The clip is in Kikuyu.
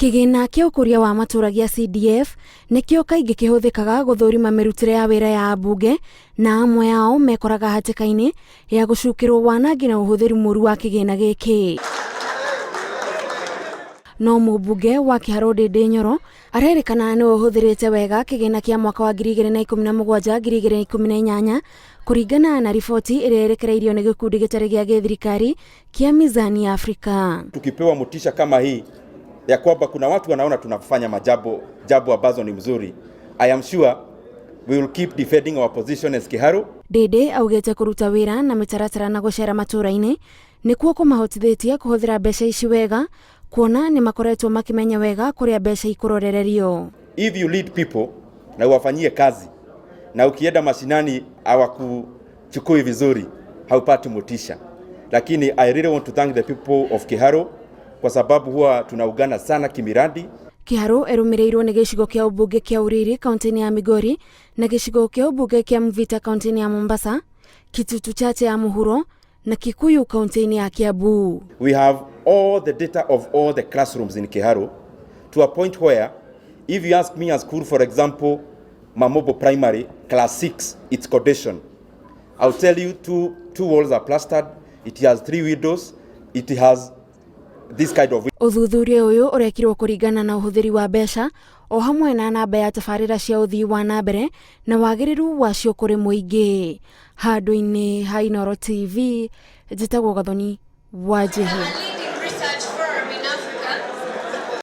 Kĩgĩna kĩa ũkũria wa matũũra gĩa CDF nĩkĩo kaingĩ kĩhũthĩkaga gũthũrima mĩrutĩre ya wĩra ya ambunge na amwe ao mekoraga hatĩka-inĩ ya gũcukĩrwo wanangi na ũhũthĩri mũru wa kĩgĩna gĩkĩ. No mũmbunge wa Kĩharũ Ndĩndĩ Nyoro arerĩkana nĩwe ũhũthĩrĩte wega kĩgĩna kĩa mwaka wa 2017 2018 kũringana na riboti ĩrĩa ĩrekereirio nĩ gĩkundi gĩtarĩ gĩa gĩthirikari kĩa Mizani Africa. Tukipewa motisha kama hii ya kwamba kuna watu wanaona tunafanya majambo jambo ambazo ni mzuri, I am sure we will keep defending our position as Kiharu. Ndĩndĩ augĩte kũruta wĩra na mĩtaratara na gũcera matũũra-inĩ nĩkuo kũmahotithĩtie kũhũthĩra mbeca ici wega kuona nĩ makoretwo makĩmenya wega kũrĩa mbeca ikũrorererio. If you lead people na uwafanyie kazi na ukienda mashinani hawakuchukui vizuri, haupati motisha. Lakini I really want to thank the people of Kiharu kwa sababu huwa tunaungana sana kimiradi. Kiharu ĩrũmĩrĩirwo nĩ gĩcigo kĩa ũmbunge kĩa Uriri kaunti-inĩ ya Migori na gĩcigo kĩa ũmbunge kĩa Mvita kaunti-inĩ ya Mombasa, Kitutu Chache ya Mũhuro na Kikuyu kaunti-inĩ ya Kiambu. We have all the data of all the classrooms in Kiharu to a point where if you ask me a school, for example, Mamobo Primary, class 6, its condition, I'll tell you two walls are plastered, it has three windows, it has this kind of. Ũthuthuria ũyũ ũrekirwo kũringana na ũhũthĩri wa mbeca o hamwe na namba ya tabarĩra cia ũthii wa na mbere na wagĩrĩru wacio kũrĩ mũingĩ. Handũ-inĩ ha Inooro TV, njĩtagwo Gathoni Wanjĩhia.